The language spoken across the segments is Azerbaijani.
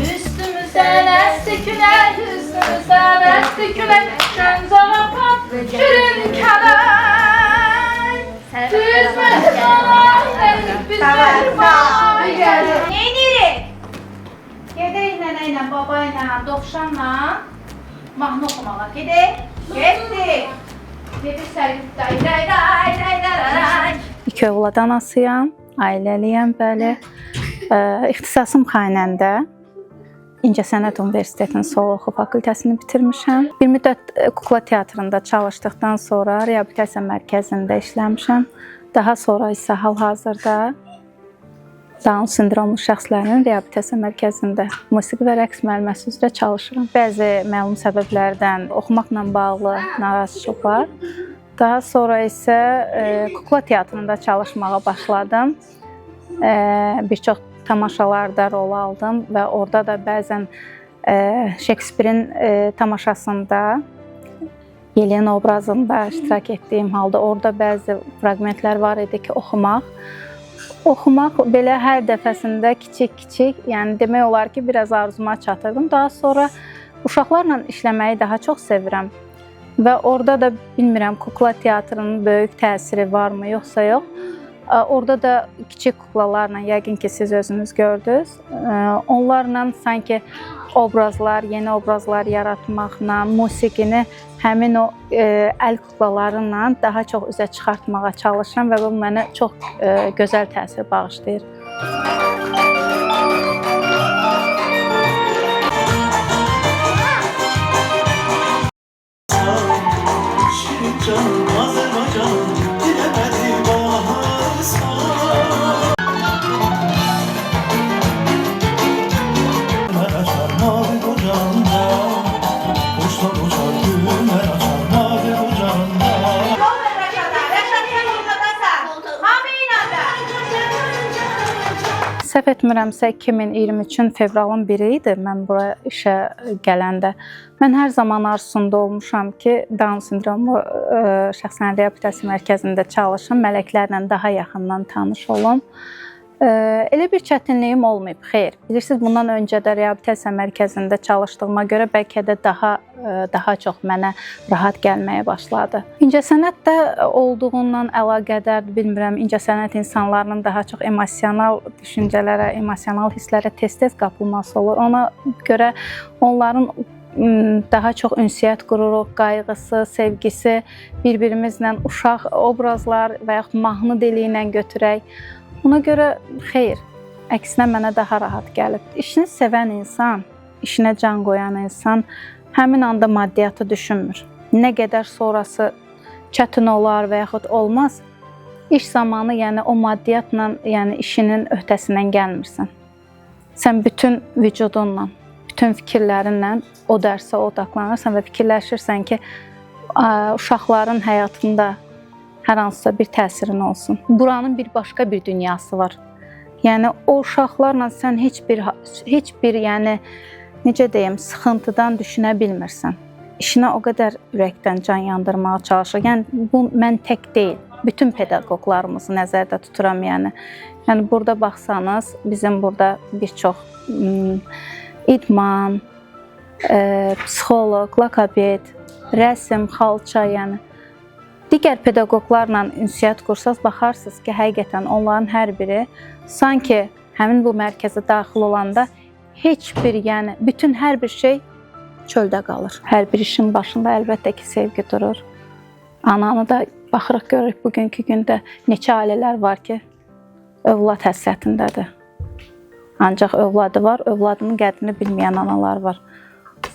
Üstümüzdən əsdi külək, üstümüzdən əsdi külək, Sən zarafat, şirin kələk. Biz mehriban, biz mehriban. Neynirik? Gedək nənə ilə, baba ilə, dovşanla mahnı oxumağa. Gedək. Getdik. Gedir səni day day day day day. İki övlad anasıyam, ailəliyəm, bəli. İxtisasım xanəndə. İncəsənət Universitetinin Solo Oxu fakültəsini bitirmişəm. Bir müddət kukla teatrında çalışdıqdan sonra reabilitasiya mərkəzində işləmişəm. Daha sonra isə hal-hazırda Down sindromlu şəxslərin reabilitasiya mərkəzində musiqi və rəqs müəlliməsi üzrə çalışıram. Bəzi məlum səbəblərdən oxumaqla bağlı narazıçılıq var. Daha sonra isə kukla teatrında çalışmağa başladım. Bir çox tamaşalarda rol aldım və orada da bəzən Şekspirin tamaşasında Yelena obrazında iştirak etdiyim halda orada bəzi fraqmentlər var idi ki, oxumaq. Oxumaq belə hər dəfəsində kiçik-kiçik, yəni demək olar ki, biraz arzuma çatırdım. Daha sonra uşaqlarla işləməyi daha çox sevirəm. Və orada da bilmirəm kukla teatrının böyük təsiri varmı, yoxsa yox. Orada da kiçik kuklalarla, yəqin ki, siz özünüz gördünüz. Onlarla sanki obrazlar, yeni obrazlar yaratmaqla, musiqini həmin o əl kuklalarıyla daha çox üzə çıxartmağa çalışıram və bu mənə çox gözəl təsir bağışlayır. Şirin canım Azerbaycan'ım, dilemedi baharsan. Güller açar mavi kocanda, kuşlar uçar güller açar mavi kocanda. Rəşada, Rəşad sən ortadasan. Hamı ilə də. Səhv etmirəmsə 2023-ün fevralın 1-i idi mən bura işə gələndə. Mən hər zaman arzusunda olmuşam ki, Down sindromlu şəxslərin reabilitasiya mərkəzində çalışım, mələklərlə daha yaxından tanış olum. Elə bir çətinliyim olmayıb, xeyr. Bilirsiniz, bundan öncə də reabilitasiya mərkəzində çalışdığıma görə bəlkə də daha çox mənə rahat gəlməyə başladı. İncəsənət də olduğundan əlaqədardır, bilmirəm, incəsənət insanlarının daha çox emosional düşüncələrə, emosional hisslərə tez-tez qapılması olur. Ona görə onların daha çox ünsiyyət qururuq, qayğısı, sevgisi bir-birimizlə uşaq obrazlar və yaxud mahnı dili ilə götürək. Ona görə xeyr, əksinə mənə daha rahat gəlib. İşini sevən insan, işinə can qoyan insan həmin anda maddiyyatı düşünmür. Nə qədər sonrası çətin olar və yaxud olmaz, iş zamanı, yəni o maddiyyatla, yəni işinin öhdəsindən gəlmirsən. Sən bütün vücudunla, bütün fikirlərinlə o dərsə odaqlanırsan və fikirləşirsən ki, uşaqların həyatında hər hansısa bir təsirin olsun. Buranın bir başqa bir dünyası var. Yəni o uşaqlarla sən heç bir yəni necə deyim, sıxıntıdan düşünə bilmirsən. İşinə o qədər ürəkdən can yandırmağa çalışır. Yəni bu mən tək deyil, bütün pedaqoqlarımızı nəzərdə tuturam yəni. Yəni burada baxsanız, bizim burada bir çox idman, psixoloq, lokoped, rəsm, xalça, yəni digər pedaqoqlarla ünsiyyət qursaz baxarsınız ki, həqiqətən onların hər biri sanki həmin bu mərkəzə daxil olanda heç bir, yəni bütün hər bir şey çöldə qalır. Hər bir işin başında əlbəttə ki, sevgi durur. Ananı da baxırıq, görürük bugünkü gündə neçə ailələr var ki, övlad həsrətindədir. Ancaq övladı var, övladının qədrini bilməyən analar var.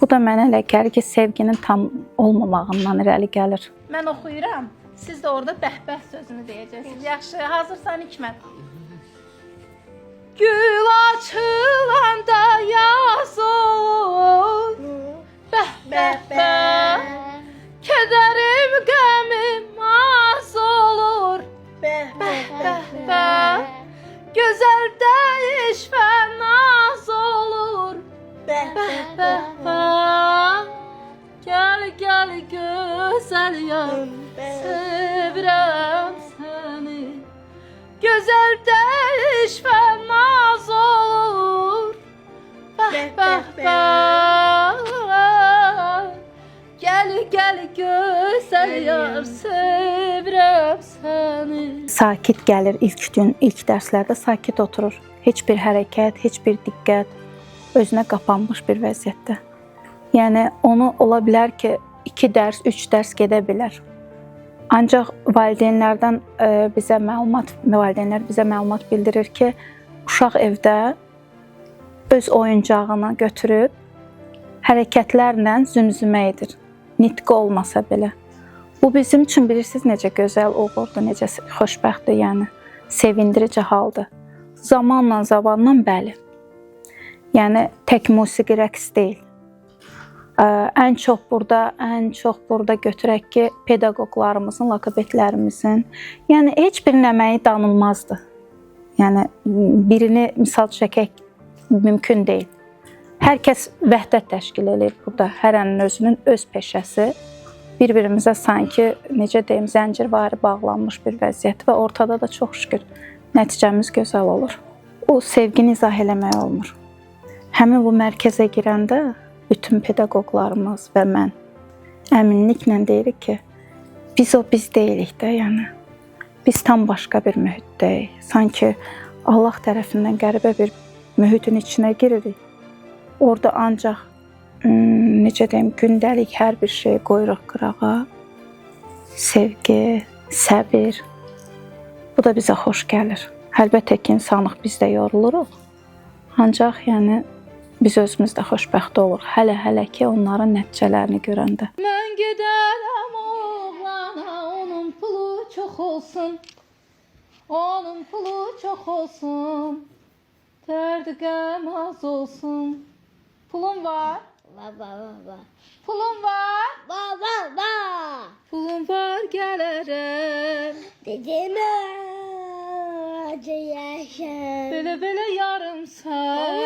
Bu da mənə elə gəlir ki, sevginin tam olmamağından irəli gəlir. Mən oxuyuram, siz də orada bəhbəh sözünü deyəcəksiniz. Yaxşı, hazırsan Hikmət? Gül açılanda yaz olur, Bəh bəh. Kədərim, qəmim az olur. Bəh Bəh bəh. Gözəl dəyiş və naz olur. bəh Bəh bəh bəh. Gəl gəl gözəl yar, sevirəm səni. Gözəl dəyiş və naz olur. Bəh bəh bəh. Gəl gəl gözəl yar, sevirəm səni. Sakit gəlir ilk gün, ilk dərslərdə sakit oturur. Heç bir hərəkət, heç bir diqqət, özünə qapanmış bir vəziyyətdə. Yəni onu ola bilər ki, 2 dərs, 3 dərs gedə bilər. Ancaq valideynlərdən bizə məlumat, valideynlər bizə məlumat bildirir ki, uşaq evdə öz oyuncağını götürüb hərəkətlərlə zümzümə edir. Nitqi olmasa belə. Bu bizim üçün bilirsiniz necə gözəl uğurdur, necə xoşbəxtdir, yəni sevindirici haldır. Zamanla, zamanla bəli. Yəni tək musiqi, rəqs deyil. Ən çox burada götürək ki, pedaqoqlarımızın, loqopedlərimizin, yəni heç birinin əməyi danılmazdı. Yəni birini misal çəkək mümkün deyil. Hər kəs vəhdət təşkil eləyir burada. Hərənin özünün öz peşəsi bir-birimizə sanki necə deyim, zəncirvari bağlanmış bir vəziyyət və ortada da çox şükür nəticəmiz gözəl olur. O sevgini izah eləmək olmur. Həmin bu mərkəzə girəndə bütün pedaqoqlarımız və mən əminliklə deyirik ki, biz o biz deyilik də, yəni biz tam başqa bir mühitdəyik. Sanki Allah tərəfindən qəribə bir mühitin içinə giririk. Orada ancaq necə deyim, gündəlik hər bir şeyi qoyuruq qırağa. Sevgi, səbir. Bu da bizə xoş gəlir. Əlbəttə ki, insanlıq biz də yoruluruq. Ancaq yəni biz özümüz də xoşbəxt oluruq. Hələ ki onların nəticələrini görəndə. Mən gedərəm oğlana, onun pulu çox olsun. Onun pulu çox olsun. Dərd qəm az olsun. Pulun var? Var var var. Pulun var? Var var var. Pulun var, gələrəm. Dedim acıyasın. Belə belə yarımsan.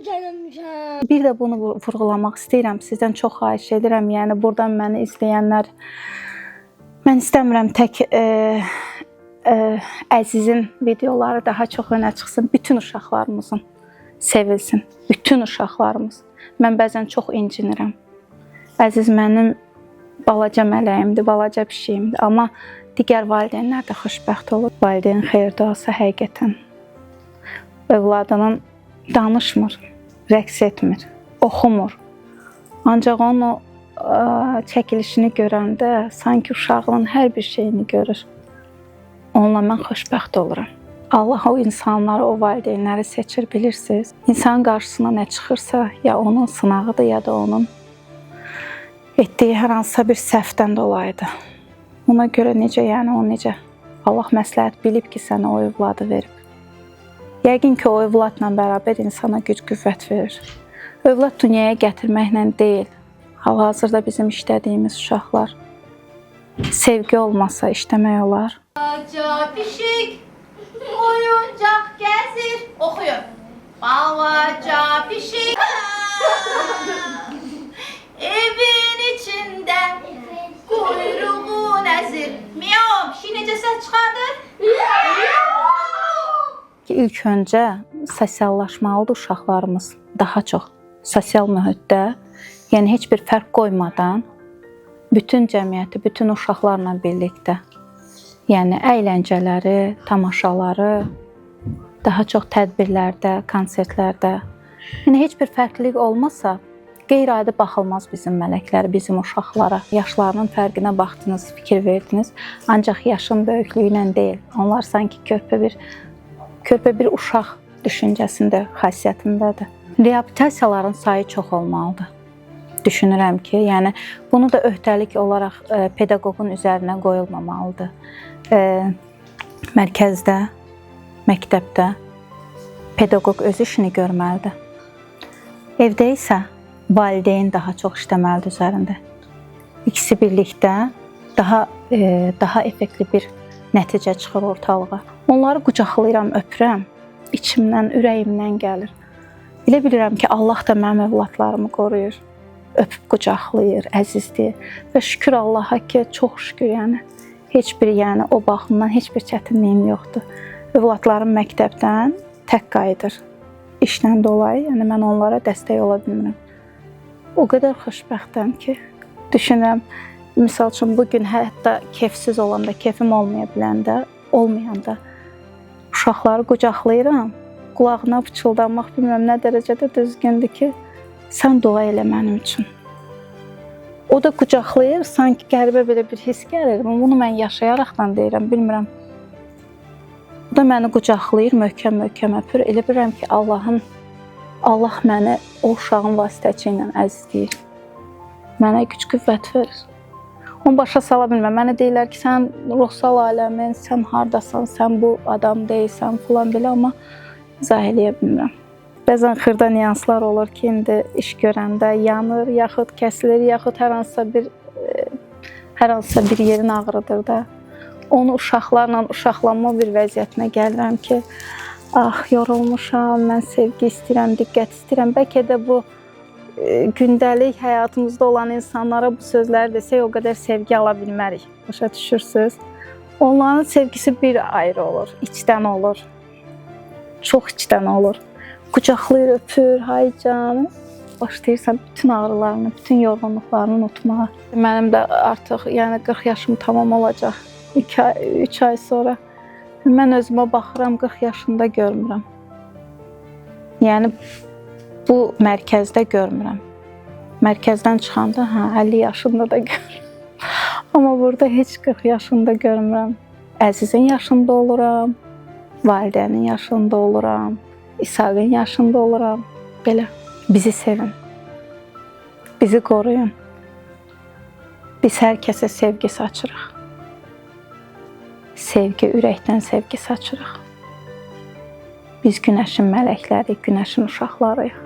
Canım can. Bir də bunu vurğulamaq istəyirəm. Sizdən çox xahiş edirəm. Yəni buradan məni izləyənlər, mən istəmirəm tək Əzizin videoları daha çox önə çıxsın. Bütün uşaqlarımızın sevilsin. Bütün uşaqlarımız. Mən bəzən çox incinirəm. Əziz mənim balaca mələyimdir, balaca pişiyimdir. Amma digər valideynlər də xoşbəxt olur. Valideyn xeyir duası həqiqətən övladının danışmır, rəqs etmir, oxumur. Ancaq onun o çəkilişini görəndə sanki uşağının hər bir şeyini görür. Onunla mən xoşbəxt oluram. Allah o insanları, o valideynləri seçir, bilirsiniz. İnsanın qarşısına nə çıxırsa, ya onun sınağıdır, ya da onun etdiyi hər hansısa bir səhvdən dolayıdır. Ona görə necə, yəni o necə Allah məsləhət bilib ki, sənə o övladı verib. Yəqin ki, o övladla bərabər insana güc qüvvət verir. Övlad dünyaya gətirməklə deyil, hal-hazırda bizim işlədiyimiz uşaqlar sevgi olmasa işləmək olar. Balaca pişik oyuncaq gəzir. Oxuyun. Balaca pişik evin içində quyruğun əzir. Miyav, pişik necə səs çıxardır? Ki, İlk öncə sosiallaşmalıdır uşaqlarımız daha çox sosial mühitdə, yəni heç bir fərq qoymadan bütün cəmiyyəti, bütün uşaqlarla birlikdə, yəni əyləncələri, tamaşaları, daha çox tədbirlərdə, konsertlərdə, yəni heç bir fərqlilik olmasa qeyri-adi baxılmaz bizim mələklərə, bizim uşaqlara. Yaşlarının fərqinə baxdınız, fikir verdiniz. Ancaq yaşın böyüklüyü ilə deyil. Onlar sanki körpə bir uşaq düşüncəsində, xasiyyətindədir. Reabilitasiyaların sayı çox olmalıdır. Düşünürəm ki, yəni bunu da öhdəlik olaraq pedaqoqun üzərinə qoyulmamalıdır. Mərkəzdə, məktəbdə pedaqoq öz işini görməlidir. Evdə isə Valideyn daha çox işləməlidir üzərində. İkisi birlikdə daha effektli bir nəticə çıxır ortalığa. Onları qucaqlayıram, öpürəm. İçimdən, ürəyimdən gəlir. Elə bilirəm ki, Allah da mənim övladlarımı qoruyur. Öpüb qucaqlayır, əzizdir. Və şükür Allaha ki, çox şükür yəni. Heç bir, yəni o baxımdan heç bir çətinliyim yoxdur. Övladlarım məktəbdən tək qayıdır. İşlə dolayı, yəni mən onlara dəstək ola bilmirəm. O qədər xoşbəxtəm ki, düşünürəm, misal üçün bu gün hətta kefsiz olanda, kefim olmaya biləndə, olmayanda uşaqları qucaqlayıram. Qulağına pıçıldamaq bilmirəm nə dərəcədə düzgündür ki, sən dua elə mənim üçün. O da qucaqlayır, sanki qəribə belə bir hiss gəlir. Bunu mən yaşayaraqdan deyirəm, bilmirəm. O da məni qucaqlayır, möhkəm-möhkəm öpür. Elə bilirəm ki, Allah məni o uşağın vasitəçi ilə əzizləyir. Mənə güc qüvvət verir. Onu başa sala bilmirəm. Mənə deyirlər ki, sən ruhsal aləmin, sən hardasan, sən bu adam deyilsən filan belə, amma izah eləyə bilmirəm. Bəzən xırda nüanslar olur ki, indi iş görəndə yanır, yaxud kəsilir, yaxud hər hansısa bir yerin ağrıdır da. Onu uşaqlarla uşaqlanma bir vəziyyətinə gəlirəm ki, ah, yorulmuşam, mən sevgi istəyirəm, diqqət istəyirəm. Bəlkə də bu gündəlik həyatımızda olan insanlara bu sözləri desək o qədər sevgi ala bilmərik. Başa düşürsüz? Onların sevgisi bir ayrı olur, içdən olur. Çox içdən olur. Qucaqlayır, öpür, hay canım. Başlayırsan bütün ağrılarını, bütün yorğunluqlarını unutmağa. Mənim də artıq yəni 40 yaşım tamam olacaq. 3 ay sonra. Mən özümə baxıram, 40 yaşında görmürəm. Yəni bu mərkəzdə görmürəm. Mərkəzdən çıxanda hə 50 yaşında da görürəm. Amma burada heç 40 yaşında görmürəm. Əzizin yaşında oluram, validənin yaşında oluram, İshaqın yaşında oluram. Belə bizi sevin. Bizi qoruyun. Biz hər kəsə sevgi saçırıq. Sevgi, ürəkdən sevgi saçırıq. Biz günəşin mələkləriyik, günəşin uşaqlarıyıq.